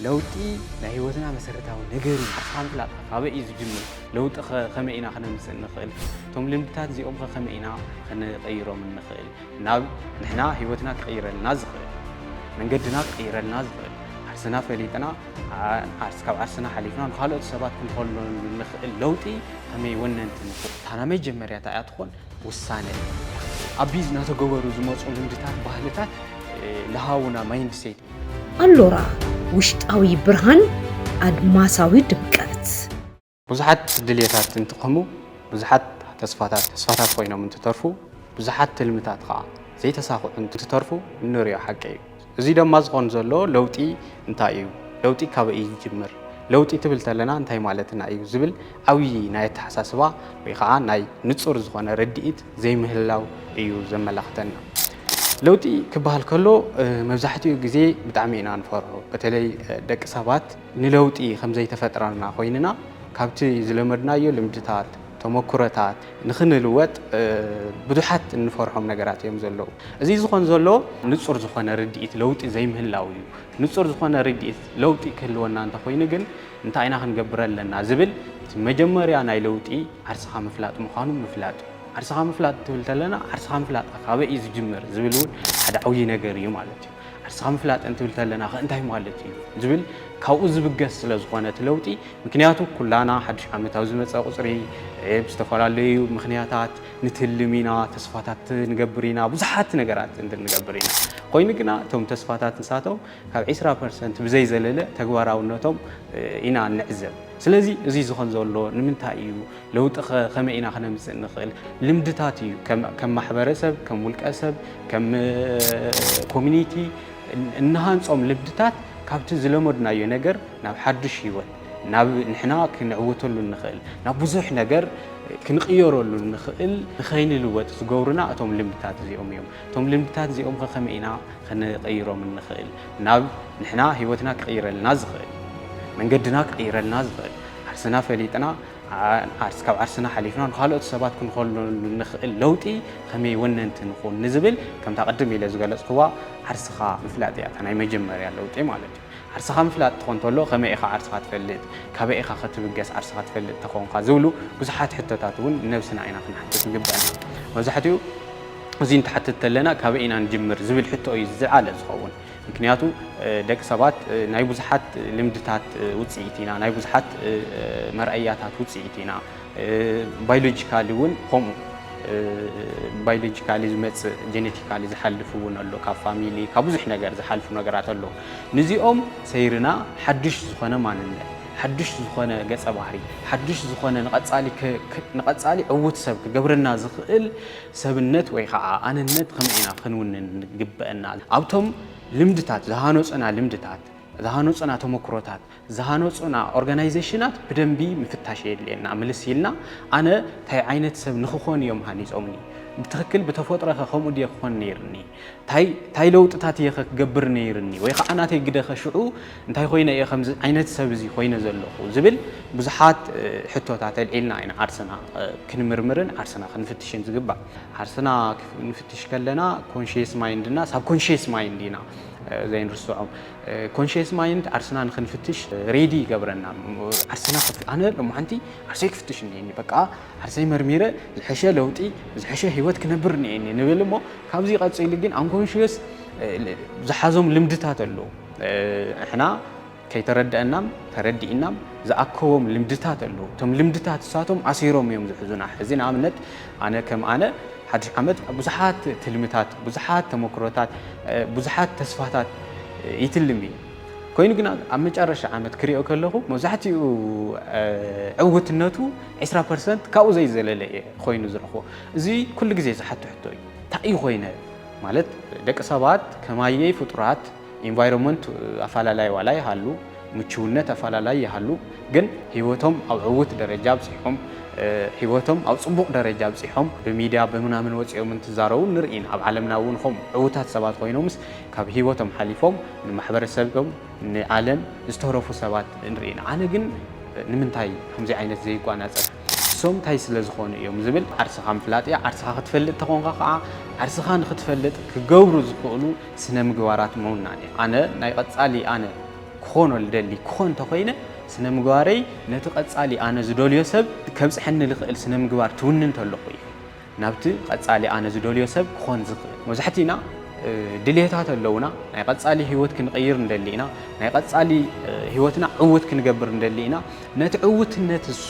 ለውጢ ናይ ህይወትና መሰረታዊ ነገር እዩ። ዓርስኻ ምፍላጥ ካበይ እዩ ዝጅምር? ለውጢ ኸ ከመይ ኢና ክነምፅእ እንኽእል? እቶም ልምድታት እዚኦም ኸ ከመይ ኢና ክንቐይሮም እንኽእል? ናብ ንሕና ህይወትና ክቕይረልና ዝኽእል፣ መንገድና ክቕይረልና ዝኽእል፣ ዓርስና ፈሊጥና፣ ዓ- ዓርስ ካብ ዓርስና ሓሊፍና ንኻልኦት ሰባት ክንኾኖ እንኽእል ለውጢ ከመይ ወነንቲ ንኹን? እታ ናይ መጀመርያ እንታይ እያ ትኾን? ውሳነ። ኣብ ቢዝ እናተገበሩ ዝመፁ ልምድታት፣ ባህልታት፣ እ፣ ለሃውና ማይንድሴት። ኣሎራ፣ ውሽጣዊ ብርሃን፣ ኣድማሳዊ ድምቀት። ብዙሓት ድልየታት እንትኾኑ፣ ብዙሓት ተስፋታት ተስፋታት ኮይኖም እንትተርፉ፣ ብዙሓት ትልምታት ከዓ ዘይተሳኽዑ እንትተርፉ እንሪኦ ሓቂ እዩ። እዚ ደማ ዝኾን ዘሎ ለውጢ እንታይ እዩ? ለውጢ ካበይ እዩ ዝጅምር? ለውጢ ትብል ተለና እንታይ ማለትና እዩ? ዝብል ዓብዪ ናይ ኣተሓሳስባ ወይ ከዓ ናይ ንጹር ዝኾነ ርድኢት ዘይምህላው እዩ ዘመላኽተና። ለውጢ ክበሃል ከሎ፣ እ፣ መብዛሕትኡ ግዜ ብጣዕሚ ኢና ንፈርሖ። በተለይ፣ እ፣ ደቂ ሰባት ንለውጢ ከም ዘይተፈጥረና ኮይንና፣ ካብቲ ዝለመድናዮ ልምድታት፣ ተመኩሮታት ንኽንልወጥ፣ እ፣ ብዙሓት እንፈርሖም ነገራት እዮም ዘለዉ። እዚ ዝኾን ዘሎ ንጹር ዝኾነ ርድኢት ለውጢ ዘይምህላው እዩ። ንጹር ዝኾነ ርድኢት ለውጢ ክህልወና እንተኾይኑ ግን እንታይ ኢና ክንገብር ኣለና ዝብል እቲ መጀመርያ ናይ ለውጢ ዓርስኻ ምፍላጥ ምዃኑ ምፍላጥ እዩ። ዓርስኻ ምፍላጥ ትብል ተለና ዓርስኻ ምፍላጥ ካበይ እዩ ዝጅምር ዝብል እውን ሓደ ዓብዪ ነገር እዩ ማለት እዩ። ዓርስኻ ምፍላጥ እንትብል ተለና ከ እንታይ ማለት እዩ ዝብል ካብኡ ዝብገስ ስለ ዝኾነ እቲ ለውጢ፣ ምክንያቱ ኩላና ሓድሽ ዓመት ኣብ ዝመፀ ቁፅሪ፣ እ፣ ብዝተፈላለዩ ምኽንያታት ንትልም ኢና፣ ተስፋታት ንገብር ኢና፣ ብዙሓት ነገራት እንትን ንገብር ኢና። ኮይኑ ግና እቶም ተስፋታት ንሳቶም ካብ ዒስራ ፐርሰንት ብዘይ ዘለለ ተግባራውነቶም፣ እ፣ ኢና ንዕዘብ። ስለዚ እዚ ዝኾን ዘሎ ንምንታይ እዩ? ለውጢ ኸ ከመይ ኢና ክነምፅእ ንኽእል? ልምድታት እዩ። ከም ከም ማሕበረሰብ፣ ከም ውልቀ ሰብ፣ ከም፣ እ፣ ኮሚኒቲ እን- እንሃንፆም ልምድታት ካብቲ ዝለመድናዮ ነገር ናብ ሓዱሽ ህይወት፣ ናብ ንሕና ክንዕወተሉ እንኽእል፣ ናብ ብዙሕ ነገር ክንቕየረሉ እንኽእል ንኸይንልወጥ ዝገብሩና እቶም ልምድታት እዚኦም እዮም። እቶም ልምድታት እዚኦም ኸ ከመይ ኢና ክንቕይሮም እንኽእል? ናብ ንሕና ህይወትና ክቕይረልና ዝኽእል፣ መንገድና ክቕይረልና ዝኽእል፣ ዓርስና ፈሊጥና፣ ዓ- ዓርስ ካብ ዓርስና ሓሊፍና ንኻልኦት ሰባት ክንኾነሉ እንኽእል ለውጢ ከመይ ወነንቲ ንኹን ንዝብል፣ ከምታ ቅድም ኢለ ዝገለጽክዋ፣ ዓርስኻ ምፍላጥ እያ እታ ናይ መጀመርያ ለውጢ ማለት እዩ። ዓርስኻ ምፍላጥ ትኾን ተሎ ከመይ ኢኻ ዓርስኻ ትፈልጥ? ካበይ ኢኻ ክትብገስ ዓርስኻ ትፈልጥ ተኾንካ? ዝብሉ ብዙሓት ሕቶታት እውን ንነብስና ኢና ክንሓትት ዝግበአና። መብዛሕትኡ እዚ እንትሓትት ተለና ካበይ ኢና ንጅምር ዝብል ሕቶ እዩ ዝዓለ ዝኸውን። ምክንያቱ፣ እ፣ ደቂ ሰባት፣ እ፣ ናይ ብዙሓት ልምድታት፣ እ፣ ውፅኢት ኢና፣ ናይ ብዙሓት፣ እ፣ መርኣያታት ውፅኢት ኢና። እ፣ ባዮሎጂካሊ እውን ከምኡ፣ እ፣ ባዮሎጂካሊ ዝመፅእ፣ ጀኔቲካሊ ዝሓልፍ እውን ኣሎ፣ ካብ ፋሚሊ፣ ካብ ብዙሕ ነገር ዝሓልፉ ነገራት ኣሎ። ንዚኦም ሰይርና ሓዱሽ ዝኾነ ማንነት፣ ሓዱሽ ዝኾነ ገፀ ባህሪ፣ ሓዱሽ ዝኾነ ንቐፃሊ ክ- ክ- ንቐፃሊ ዕዉት ሰብ ክገብረና ዝኽእል ሰብነት ወይ ከዓ ኣነነት ከመይ ኢና ክንውንን ንግበአና? ኣብቶም ልምድታት፣ ዝሃነፁና ልምድታት፣ ዝሃነፁና ተመክሮታት፣ ዝሃነፁና ኦርጋናይዜሽናት ብደንቢ ምፍታሽ የድልየና። ምልስ ኢልና፣ ኣነ እንታይ ዓይነት ሰብ ንክኾን እዮም ሃኒፆምኒ? ብትኽክል ብተፈጥሮኸ ከምኡ ድየ ክኾን ነይርኒ? ታይ ታይ ለውጥታት እየ ኸ ክገብር ነይርኒ? ወይ ከዓ ናተይ ግደ ኸ ሽዑ እንታይ ኮይነ እየ ከምዚ ዓይነት ሰብ እዚ ኮይነ ዘለኹ? ዝብል ብዙሓት፣ እ፣ ሕቶታት ኣልዒልና ኢና ዓርስና፣ እ፣ ክንምርምርን ዓርስና ክንፍትሽን ዝግባእ። ዓርስና ክፍ- ንፍትሽ ከለና ኮንሽየስ ማይንድ እና ሳብኮንሽየስ ማይንድ ኢና፣ እ፣ ዘይንርስዖም። እ፣ ኮንሽየስ ማይንድ ዓርስና ንክንፍትሽ ሬዲ ይገብረና። ም- ዓርስና ክፍ- ኣነ ሎማዓንቲ ዓርሰይ ክፍትሽ እኒአኒ፣ በቃ ዓርሰይ መርሚረ ዝሐሸ ለውጢ፣ ዝሐሸ ህይወት ክነብር እኒአኒ ንብል እሞ፣ ካብዚ ቀፂሉ ግን ኣንኮንሽየስ፣ እ፣ ዝሓዞም ልምድታት ኣለዉ። እ፣ ንሕና ከይተረደአናም ተረዲእናም ዝኣከቦም ልምድታት ኣለዉ። እቶም ልምድታት እሳቶም ኣሲሮም እዮም ዝሕዙና። ሕዚ ንኣብነት ኣነ ከም ኣነ ሓድሽ ዓመት ብዙሓት ትልምታት፣ ብዙሓት ተመክሮታት፣ እ፣ ብዙሓት ተስፋታት፣ እ፣ ይትልም እዩ። ኮይኑ ግና ኣብ መጨረሻ ዓመት ክሪኦ ከለኹ መብዛሕትኡ፣ እ፣ ዕውትነቱ ዒስራ ፐርሰንት ካብኡ ዘይዘለለ እየ ኮይኑ ዝረኽቦ። እዚ ኩሉ ግዜ ዝሓቶ ሕቶ እዩ። እንታይ እዩ ኮይነ? ማለት ደቂ ሰባት ከማየይ ፍጡራት ኢንቫይሮንመንት ኣፈላላይ ዋላ ይሃሉ፣ ምችውነት ኣፈላላይ ይሃሉ፣ ግን ህይወቶም ኣብ ዕውት ደረጃ ኣብፂሖም፣ እ፣ ህይወቶም ኣብ ፅቡቕ ደረጃ ኣብፂሖም ብሚድያ ብምናምን ወፂኦም እንትዛረቡ ንርኢ ኢና። ኣብ ዓለምና እውን ከምኡ ዕውታት ሰባት ኮይኖምስ ካብ ህይወቶም ሓሊፎም ንማሕበረሰቦም ንዓለም ዝተረፉ ሰባት ንርኢ ኢና። ኣነ ግን ንምንታይ ከምዚ ዓይነት ዘይጓናፀፍ? እሶም እንታይ ስለ ዝኾኑ እዮም ዝብል ዓርስኻ ምፍላጥ እያ። ዓርስኻ ክትፈልጥ ተኾንካ ከዓ ዓርስኻ ንክትፈልጥ ክገብሩ ዝኽእሉ ስነ ምግባራት ምውናን እዩ። ኣነ ናይ ቀፃሊ ኣነ ክኾኖ ልደሊ ክኾን እንተኾይነ፣ ስነ ምግባረይ ነቲ ቀጻሊ ኣነ ዝደልዮ ሰብ ከብጽሐኒ ልኽእል ስነ ምግባር ትውንን እንተለኹ እዩ ናብቲ ቀጻሊ ኣነ ዝደልዮ ሰብ ክኾን ዝኽእል። መብዛሕትእና ድልየታት ኣለውና። ናይ ቀጻሊ ህይወት ክንቕይር ንደሊ ኢና። ናይ ቀጻሊ ህይወትና ዕውት ክንገብር ንደሊ ኢና። ነቲ ዕውትነት እሱ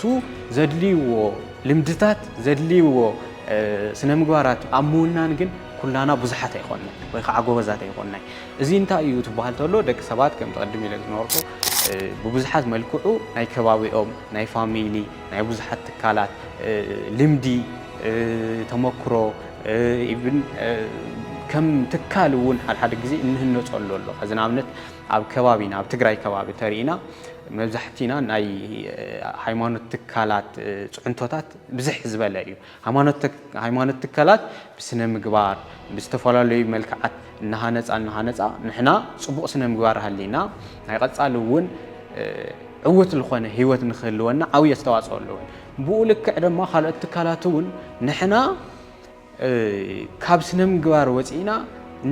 ዘድልይዎ ልምድታት፣ ዘድልይዎ ስነ ምግባራት ኣብ ምውናን ግን ኩላና ብዙሓት ኣይኮንና ወይ ከዓ ጎበዛት ኣይኮንና። እዚ እንታይ እዩ ትበሃል ተሎ፣ ደቂ ሰባት ከም ተቐድም ኢለ ዝነበርኩ ብብዙሓት መልክዑ ናይ ከባቢኦም፣ ናይ ፋሚሊ፣ ናይ ብዙሓት ትካላት ልምዲ፣ ተመክሮ፣ ኢቭን ከም ትካል እውን ሓድሓደ ግዜ እንህነፀሉ ኣሎ። ሕዚ ንኣብነት ኣብ ከባቢና፣ ኣብ ትግራይ ከባቢ ተሪኢና መብዛሕቲና ናይ ሃይማኖት ትካላት ፅዕንቶታት ብዝሕ ዝበለ እዩ። ሃይማኖት ትካላት ብስነ ምግባር ብዝተፈላለዩ መልክዓት እናሃነፃ እናሃነፃ ንሕና ፅቡቕ ስነ ምግባር ሃሊና ናይ ቀፃሊ እውን ዕውት ዝኾነ ህይወት ንክህልወና ዓብዪ ኣስተዋፅኦ ኣለዎ። ብኡ ልክዕ ድማ ካልኦት ትካላት እውን ንሕና ካብ ስነ ምግባር ወፂእና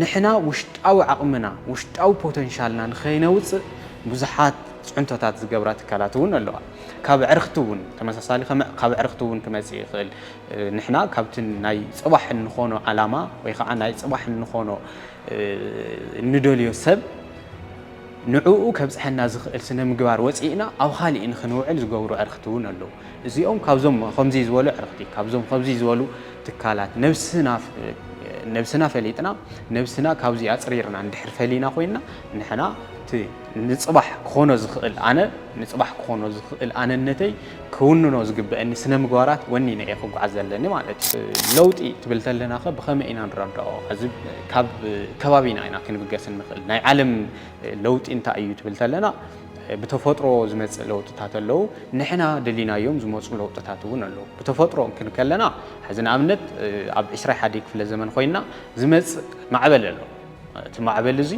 ንሕና ውሽጣዊ ዓቕምና ውሽጣዊ ፖተንሻልና ንኸይነውፅእ ብዙሓት ፅዕንቶታት ዝገብራ ትካላት እውን ኣለዋ። ካብ ዕርክቲ እውን ተመሳሳሊ ካብ ዕርክቲ እውን ክመፅእ ይኽእል። ንሕና ካብቲ ናይ ፅባሕ እንኾኖ ዓላማ ወይ ከዓ ናይ ፅባሕ እንኾኖ እንደልዮ ሰብ ንዕኡ ከብፅሐና ዝኽእል ስነ ምግባር ወፂእና ኣብ ካሊእ ንክንውዕል ዝገብሩ ዕርክቲ እውን ኣለዉ። እዚኦም ካብዞም ከምዚ ዝበሉ ዕርክቲ ካብዞም ከምዚ ዝበሉ ትካላት ነብስና ፈሊጥና ነብስና ካብዚ ኣፅሪርና እንድሕር ፈሊና ኮይንና ንሕና እቲ ንፅባሕ ክኾኖ ዝኽእል ኣነ ንፅባሕ ክኾኖ ዝኽእል ኣነነተይ ክውንኖ ዝግበአኒ ስነ ምግባራት ወኒነ እየ ክጓዓዝ ዘለኒ ማለት እዩ። ለውጢ ትብል ተለና ከ ብኸመይ ኢና ንረድኦ? እዚ ካብ ከባቢና ኢና ክንብገስ እንኽእል። ናይ ዓለም ለውጢ እንታይ እዩ ትብል ተለና ብተፈጥሮ ዝመፅእ ለውጥታት ኣለዉ። ንሕና ደሊናዮም ዝመፁ ለውጥታት እውን ኣለዉ። ብተፈጥሮ ክንከለና ሕዚ ንኣብነት ኣብ ዕስራይ ሓደ ክፍለ ዘመን ኮይና ዝመፅእ ማዕበል ኣሎ። እቲ ማዕበል እዚ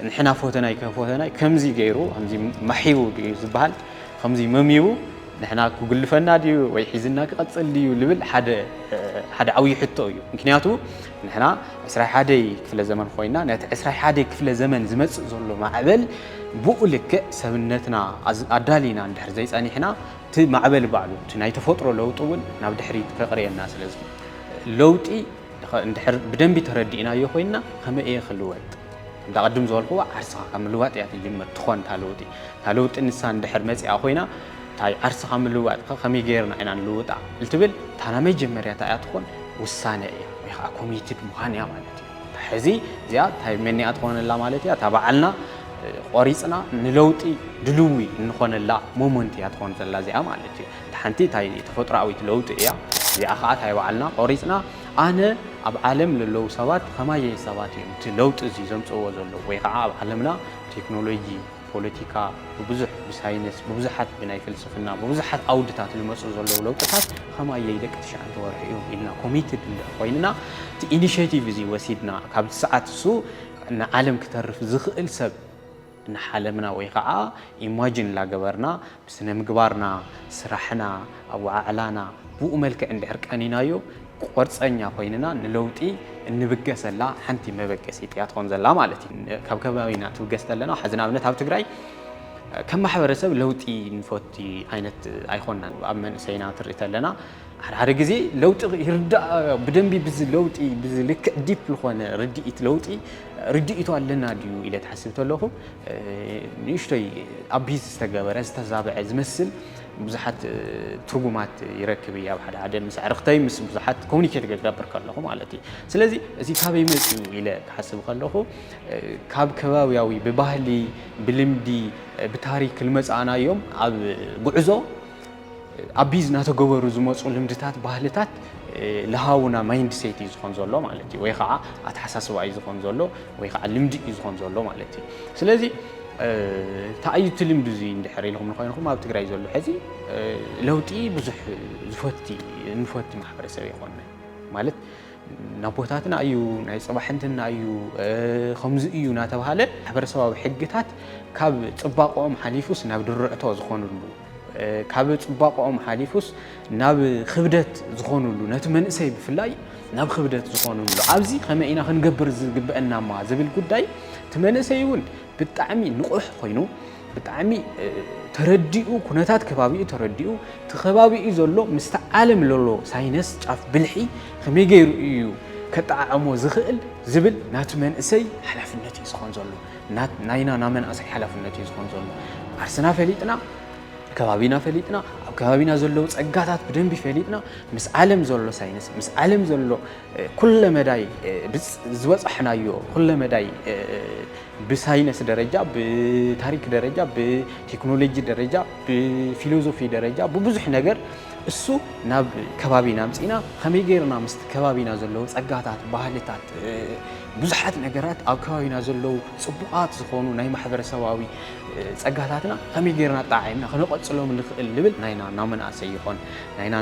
ንሕና ፈተናይ ከፈተናይ ከምዚ ገይሩ ከምዚ ማሒቡ ድዩ ዝበሃል ከምዚ መሚቡ ንሕና ክጉልፈና ድዩ ወይ ሒዝና ክቐፅል ድዩ ልብል ሓደ ሓደ ዓብዪ ሕቶ እዩ። ምክንያቱ ንሕና ዕስራይ ሓደይ ክፍለ ዘመን ኮይና ነቲ ዕስራይ ሓደይ ክፍለ ዘመን ዝመፅእ ዘሎ ማዕበል ብኡ ልክዕ ሰብነትና ኣዳሊና እንድሕር ዘይፀኒሕና እቲ ማዕበል ባዕሉ እቲ ናይ ተፈጥሮ ለውጢ እውን ናብ ድሕሪት ከቕርየና ስለ ለውጢ እንድሕር ብደንቢ ተረዲእናዮ ኮይንና ከመይ እየ ክልወጥ? ከምታ ቅድም ዝበልክዎ ዓርስኻ ካብ ምልዋጥ እያ ትጅምር ትኾን እታ ለውጢ። እታ ለውጢ ንሳ እንድሕር መፂኣ ኮይና እታይ ዓርስኻ ምልዋጥ ከ ከመይ ገይርና ኢና ንልውጣ? እንትብል እታ ናይ መጀመርያ እታ እያ ትኾን ውሳነ እያ ወይ ከዓ ኮሚትድ ምዃን እያ ማለት እዩ። ሕዚ እዚኣ እንታይ መኒኣ ትኾነላ ማለት እያ እታ በዓልና ቆሪፅና ንለውጢ ድልዊ እንኾነላ ሞመንት እያ ትኾን ዘላ እዚኣ ማለት እዩ። ሓንቲ እታይ ተፈጥሮኣዊት ለውጢ እያ። እዚኣ ከዓ እታይ ባዕልና ቆሪፅና ኣነ ኣብ ዓለም ለለዉ ሰባት ከማየይ ሰባት እዮም እቲ ለውጢ እዚ ዘምፅእዎ ዘለዉ ወይ ከዓ ኣብ ዓለምና ቴክኖሎጂ ፖለቲካ ብብዙሕ ብሳይንስ ብብዙሓት ብናይ ፍልስፍና ብብዙሓት ኣውድታት ዝመፁ ዘለዉ ለውጥታት ከማየይ ደቂ ትሽዓተ ወርሒ እዮም ኢልና ኮሚትድ እንድሕር ኮይንና እቲ ኢኒሽቲቭ እዚ ወሲድና ካብቲ ሰዓት እሱ ንዓለም ክተርፍ ዝኽእል ሰብ እናሓለምና ወይ ከዓ ኢማጂን እናገበርና ብስነ ምግባርና ስራሕና ኣወዓዕላና ብኡ መልክዕ እንድሕር ቀኒናዮ ቆርፀኛ ኮይንና ንለውጢ እንብገሰላ ሓንቲ መበገሲት እያ ትኾን ዘላ ማለት እዩ። ካብ ከባቢና ትብገስ ተለና ሕዚ ንኣብነት ኣብ ትግራይ ከም ማሕበረሰብ ለውጢ ንፈቲ ዓይነት ኣይኮናን። ኣብ መንእሰይና ትርኢ ተለና ሓደ ሓደ ግዜ ለውጢ ይርዳእ ብደንቢ ብዚ ለውጢ ብዚ ልክዕ ዲፕ ዝኾነ ርድኢት ለውጢ ርድኢቱ ኣለና ድዩ ኢለ ትሓስብ ተለኹ ንእሽቶይ ኣቢዝ ዝተገበረ ዝተዛብዐ ዝመስል ብዙሓት ትርጉማት ይረክብ እየ ኣብ ሓደ ሓደ ምስ ኣዕርኽተይ ምስ ብዙሓት ኮሚኒኬት ክገብር ከለኹ ማለት እዩ። ስለዚ እዚ ካበይ መፅኡ ኢለ ክሓስብ ከለኹ ካብ ከባብያዊ ብባህሊ ብልምዲ ብታሪክ ልመፃእናዮም ኣብ ጉዕዞ ኣቢዝ እናተገበሩ ዝመፁ ልምድታት ባህልታት ልሃውና ማይንድሴት እዩ ዝኾን ዘሎ ማለት እዩ ወይ ከዓ ኣተሓሳስባ እዩ ዝኾን ዘሎ ወይ ከዓ ልምዲ እዩ ዝኾን ዘሎ ማለት እዩ። ስለዚ ተኣዩ እቲ ልምዲ እዚ እንድሕር ኢልኩም ንኮይንኩም ኣብ ትግራይ ዘሎ ሕዚ ለውጢ ብዙሕ ዝፈቲ ንፈቲ ማሕበረሰብ ይኮነ ማለት ናቦታትና እዩ ናይ ፅባሕንትና እዩ ከምዚ እዩ እናተባሃለ ማሕበረሰባዊ ሕግታት ካብ ፅባቆኦም ሓሊፉስ ናብ ድርዕቶ ዝኾንሉ ካብ ጽባቐኦም ሓሊፉስ ናብ ክብደት ዝኾኑሉ፣ ነቲ መንእሰይ ብፍላይ ናብ ክብደት ዝኾኑሉ፣ ኣብዚ ከመይ ኢና ክንገብር ዝግበአናማ ዝብል ጉዳይ እቲ መንእሰይ እውን ብጣዕሚ ንቑሕ ኮይኑ፣ ብጣዕሚ ተረዲኡ፣ ኩነታት ከባቢኡ ተረዲኡ፣ እቲ ከባቢኡ ዘሎ ምስቲ ዓለም ለሎ ሳይነስ ጫፍ ብልሒ ከመይ ገይሩ እዩ ከጠዓዕሞ ዝኽእል ዝብል ናቲ መንእሰይ ሓላፍነት እዩ ዝኾን ዘሎ። ናይና ናመንእሰይ ሓላፍነት እዩ ዝኾን ዘሎ። ዓርስና ፈሊጥና፣ ከባቢና ፈሊጥና፣ ኣብ ከባቢና ዘለዉ ጸጋታት ብደንቢ ፈሊጥና፣ ምስ ዓለም ዘሎ ሳይንስ፣ ምስ ዓለም ዘሎ ኩለ መዳይ ዝበጻሕናዮ ኩለ መዳይ ብሳይንስ ደረጃ፣ ብታሪክ ደረጃ፣ ብቴክኖሎጂ ደረጃ፣ ብፊሎዞፊ ደረጃ፣ ብብዙሕ ነገር እሱ ናብ ከባቢና ኣምጺእና ከመይ ገይርና ምስቲ ከባቢና ዘለዉ ጸጋታት፣ ባህልታት፣ ብዙሓት ነገራት ኣብ ከባቢና ዘለዉ ጽቡቓት ዝኾኑ ናይ ማሕበረሰባዊ ጸጋታትና ከመይ ገይርና ኣጠዓዒምና ክነቐጽሎም ንኽእል ንብል ናይና ናመንእሰይ ይኾን ናይና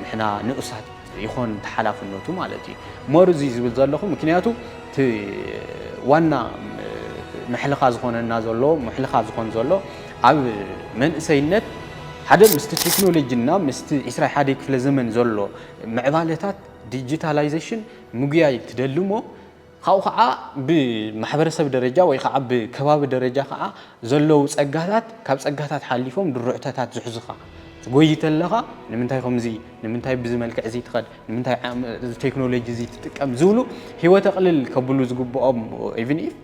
ንሕና ንኡሳት ይኾን ተሓላፍነቱ ማለት እዩ። ሞር እዚ ዝብል ዘለኹ ምክንያቱ እቲ ዋና ምሕልኻ ዝኾነና ዘሎ ምሕልኻ ዝኾን ዘሎ ኣብ መንእሰይነት ሓደ ምስቲ ቴክኖሎጂና ምስቲ ዕስራ ሓደ ክፍለ ዘመን ዘሎ ምዕባለታት ዲጂታላይዜሽን ምጉያይ ትደሊ እሞ ካብኡ ከዓ ብማሕበረሰብ ደረጃ ወይ ከዓ ብከባቢ ደረጃ ከዓ ዘለዉ ጸጋታት ካብ ጸጋታት ሓሊፎም ድርዕተታት ዝሕዙኻ ትጎይ ተለኻ ንምንታይ ከምዚ ንምንታይ ብዚ መልክዕ እዚ ትኸድ ንምንታይ ቴክኖሎጂ እዚ ትጥቀም ዝብሉ ህይወተ ቅልል ከብሉ ዝግብኦም ኢቭን ኢፍ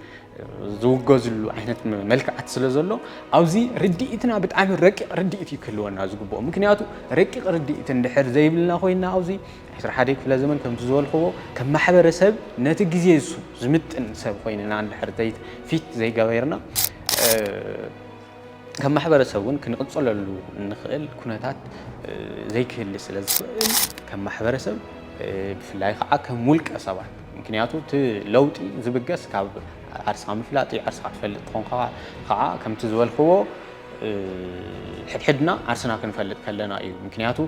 ዝውገዝሉ ዓይነት መልክዓት ስለ ዘሎ ኣብዚ ርድኢትና ብጣዕሚ ረቂቕ ርድኢት እዩ ክህልወና ዝግብኦ። ምክንያቱ ረቂቕ ርድኢት እንድሕር ዘይብልና ኮይና ኣብዚ ዕስራ ሓደ ክፍለ ዘመን ከምቲ ዝበልክዎ ከም ማሕበረሰብ ነቲ ግዜ ዝምጥን ሰብ ኮይንና እንድሕር ፊት ዘይገበርና ከም ማሕበረሰብ እውን ክንቕፅለሉ እንኽእል ኩነታት ዘይክህሊ ስለ ዝኽእል ከም ማሕበረሰብ ብፍላይ ከዓ ከም ውልቀ ሰባት ምክንያቱ እቲ ለውጢ ዝብገስ ካብ ዓርስኻ ምፍላጥ እዩ። ዓርስኻ ትፈልጥ ትኾንካ ከዓ ከምቲ ዝበልክዎ ሕድሕድና ዓርስና ክንፈልጥ ከለና እዩ። ምክንያቱ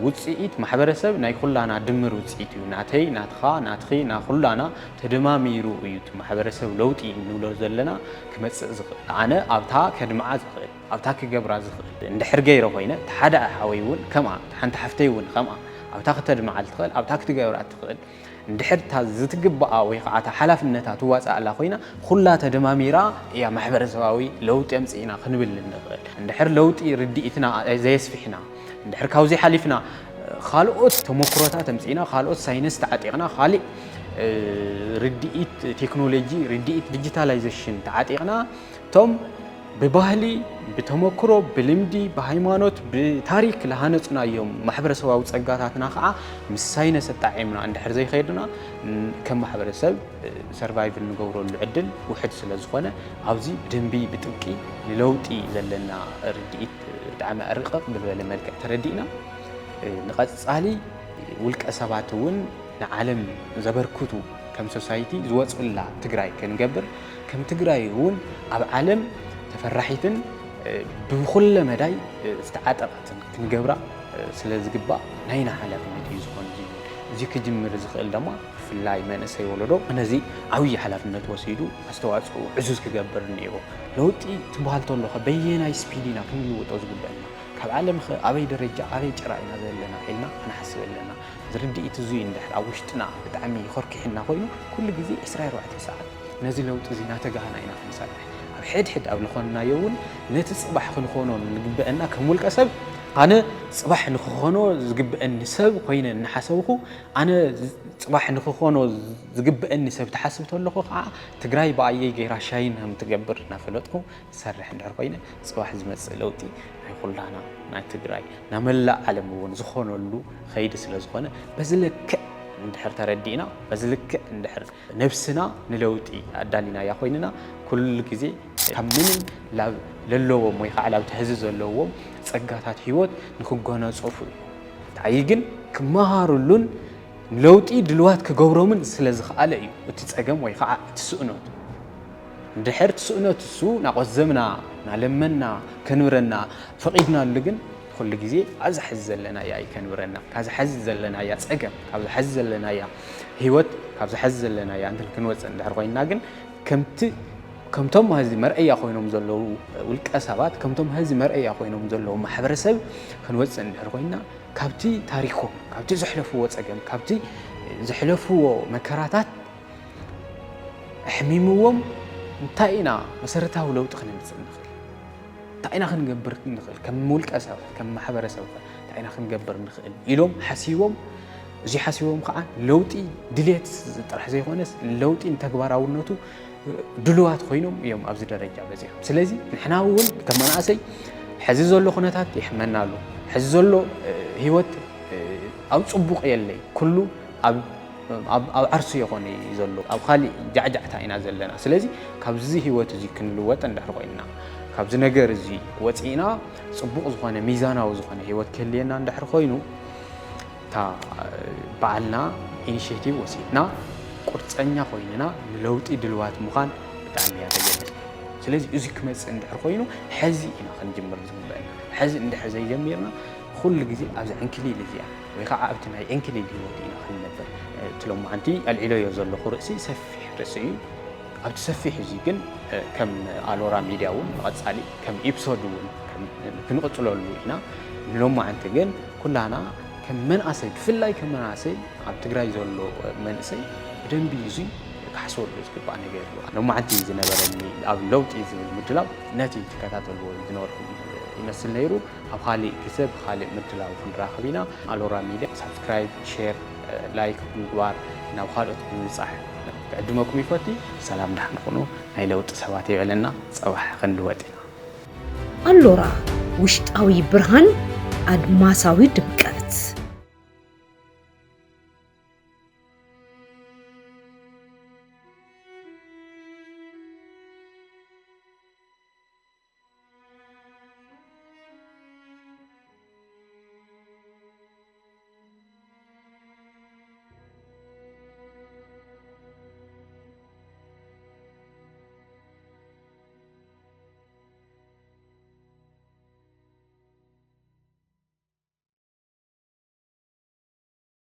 ውፅኢት ማሕበረሰብ ናይ ኩላና ድምር ውፅኢት እዩ። ናተይ፣ ናትኻ፣ ናትኺ፣ ና ኩላና ተደማሚሩ እዩ እቲ ማሕበረሰብ ለውጢ እንብሎ ዘለና ክመፅእ ዝኽእል። ኣነ ኣብታ ከድምዓ ዝኽእል፣ ኣብታ ክገብራ ዝኽእል እንድሕር ገይረ ኮይነ፣ እቲ ሓደ ሓወይ እውን ከምኣ፣ ሓንቲ ሓፍተይ እውን ከምኣ፣ ኣብታ ክተድምዓ ትኽእል፣ ኣብታ ክትገብራ ትኽእል። እንድሕር እታ ዝትግብኣ ወይ ከዓ እታ ሓላፍነታ ትዋፅኣላ ኮይና ኩላ ተደማሚራ እያ ማሕበረሰባዊ ለውጢ ኣምፅእና ክንብል እንኽእል። እንድሕር ለውጢ ርድኢትና ዘየስፊሕና እንድሕር ካብዚ ሓሊፍና ካልኦት ተሞክሮታት ኣምፅእና ካልኦት ሳይንስ ተዓጢቕና ካሊእ ርድኢት ቴክኖሎጂ ርድኢት ዲጂታላይዜሽን ተዓጢቕና እቶም ብባህሊ፣ ብተመክሮ፣ ብልምዲ፣ ብሃይማኖት፣ ብታሪክ ዝሃነፅናዮም ማሕበረሰባዊ ፀጋታትና ከዓ ምስ ሳይነስ ኣጣዒምና እንድሕር ዘይኸድና ከም ማሕበረሰብ ሰርቫይቭ እንገብረሉ ዕድል ውሕድ ስለ ዝኾነ ኣብዚ ብደንቢ ብጥብቂ ንለውጢ ዘለና ርድኢት ብጣዕሚ ኣርቀቕ ብዝበለ መልክዕ ተረዲእና ንቐፃሊ ውልቀ ሰባት እውን ንዓለም ዘበርክቱ ከም ሶሳይቲ ዝወፁላ ትግራይ ክንገብር ከም ትግራይ እውን ኣብ ዓለም ተፈራሒትን ብኩለ መዳይ ዝተዓጠቐትን ክንገብራ ስለ ዝግባእ ናይና ሓላፍነት እዩ ዝኾን እዚ እዚ ክጅምር ዝኽእል ድማ ብፍላይ መንእሰይ ወለዶ ነዚ ዓብዪ ሓላፍነት ወሲዱ ኣስተዋፅኦ ዕዙዝ ክገብር እኒኦ። ለውጢ ትበሃል ተሎ በየናይ ስፒድ ኢና ክንልውጦ ዝግበአና ካብ ዓለም ኸ ኣበይ ደረጃ ኣበይ ጭራ ኢና ዘለና ኢልና ክንሓስብ ኣለና። ዝርድኢት እዙይ እንድሕር ኣብ ውሽጥና ብጣዕሚ ይኾርኪሕና ኮይኑ ኩሉ ግዜ ዕስራ ኣርባዕተ ሰዓት ነዚ ለውጢ እዚ እናተጋህና ኢና ክንሰርሕ። ኣብ ሕድሕድ ኣብ ዝኾንናዮ እውን ነቲ ፅባሕ ክንኾኖ ንግበአና ከም ውልቀ ሰብ ኣነ ፅባሕ ንክኾኖ ዝግበአኒ ሰብ ኮይነ እናሓሰብኹ ኣነ ፅባሕ ንክኾኖ ዝግበአኒ ሰብ ትሓስብ ተለኹ ከዓ ትግራይ ብኣየይ ገይራ ሻይን ከም ትገብር እናፈለጥኩ ዝሰርሕ እንድሕር ኮይነ ፅባሕ ዝመፅእ ለውጢ ናይ ኩላና ናይ ትግራይ ናይ መላእ ዓለም እውን ዝኾነሉ ከይዲ ስለ ዝኾነ በዚ ልክዕ እንድሕር ተረዲእና በዚ ልክዕ እንድሕር ነብስና ንለውጢ ኣዳሊናያ ኮይንና ኩሉ ግዜ ካብ ምንም ላብ ለለዎም ወይ ከዓ ላብ ትሕዚ ዘለዎም ፀጋታት ህይወት ንክጎናፀፉ እዩ። እንታይ ግን ክመሃሩሉን ንለውጢ ድልዋት ክገብሮምን ስለ ዝኸኣለ እዩ እቲ ፀገም ወይ ከዓ እቲ ስእኖት። እንድሕር እቲ ስእኖት እሱ ናቆዘምና ናለመና ከንብረና ፈቒድናሉ ግን ኩሉ ግዜ ኣብዚ ሕዚ ዘለናያ እዩ ከንብረና። ካብዚ ሕዚ ዘለናያ ፀገም፣ ካብዚ ሕዚ ዘለናያ ህይወት፣ ካብዚ ሕዚ ዘለናያ እንትን ክንወፅእ እንድሕር ኮይንና ግን ከምቲ ከምቶም ሕዚ መርኣያ ኮይኖም ዘለዉ ውልቀ ሰባት፣ ከምቶም ሕዚ መርኣያ ኮይኖም ዘለዉ ማሕበረሰብ ክንወፅእ እንድሕር ኮይና፣ ካብቲ ታሪኮም፣ ካብቲ ዘሕለፍዎ ፀገም፣ ካብቲ ዘሕለፍዎ መከራታት ኣሕሚምዎም እንታይ ኢና መሰረታዊ ለውጢ ክነምፅእ ንኽእል? እንታይ ኢና ክንገብር ንኽእል? ከም ውልቀ ሰባት፣ ከም ማሕበረሰብ ከ እንታይ ኢና ክንገብር ንኽእል ኢሎም ሓሲቦም፣ እዚ ሓሲቦም ከዓ ለውጢ ድሌት ጥራሕ ዘይኮነስ ለውጢ ንተግባራውነቱ ድሉዋት ኮይኖም እዮም ኣብዚ ደረጃ በፂሖም። ስለዚ ንሕና እውን ከም መናእሰይ ሕዚ ዘሎ ኩነታት የሕመና ኣሎ። ሕዚ ዘሎ ህይወት ኣብ ፅቡቕ የለይ፣ ኩሉ ኣብ ዓርሱ የኾነ እዩ ዘሎ፣ ኣብ ካሊእ ጃዕጃዕታ ኢና ዘለና። ስለዚ ካብዚ ህይወት እዚ ክንልወጥ እንድሕር ኮይንና፣ ካብዚ ነገር እዚ ወፂእና ፅቡቕ ዝኾነ ሚዛናዊ ዝኾነ ህይወት ክህልየና እንድሕር ኮይኑ፣ እታ ባዕልና ኢኒሽቲቭ ወሲድና ቁርፀኛ ኮይንና ንለውጢ ድልዋት ምዃን ብጣዕሚ እያ ተገድስ። ስለዚ እዚ ክመፅእ እንድሕር ኮይኑ ሕዚ ኢና ክንጅምር ዝግበአና። ሕዚ እንድሕር ዘይጀሚርና ኩሉ ግዜ ኣብዚ ዕንክሊል እዚኣ ወይ ከዓ ኣብቲ ናይ ዕንክሊል ህይወት ኢና ክንነብር። እቲ ሎማዓንቲ ኣልዒለዮ ዘለኹ ርእሲ ሰፊሕ ርእሲ እዩ። ኣብቲ ሰፊሕ እዚ ግን ከም ኣሎራ ሚድያ እውን ንቐፃሊ ከም ኢፕሶድ እውን ክንቕፅለሉ ኢና። ንሎማዓንቲ ግን ኩላና ከም መንእሰይ፣ ብፍላይ ከም መንእሰይ ኣብ ትግራይ ዘሎ መንእሰይ ብደንቢ እዚ ክሓስበሉ ዝግባእ ነገር እዩ። ሎማዓንቲ ዝነበረኒ ኣብ ለውጢ ዝብል ምድላው ነቲ ትከታተልዎ ዝነበርኩም ይመስል ነይሩ። ኣብ ካሊእ ግዘ ብካሊእ ምድላው ክንራኸብ ኢና። ኣሎራ ሚድያ ሳብስክራይብ፣ ሼር፣ ላይክ ብምግባር ናብ ካልኦት ብምብፃሕ ክዕድመኩም ይፈቲ። ሰላም ደሓን ኩኑ። ናይ ለውጢ ሰባት የበለና። ፀባሕ ክንልወጥ ኢና። ኣሎራ፣ ውሽጣዊ ብርሃን፣ ኣድማሳዊ ድምቀት።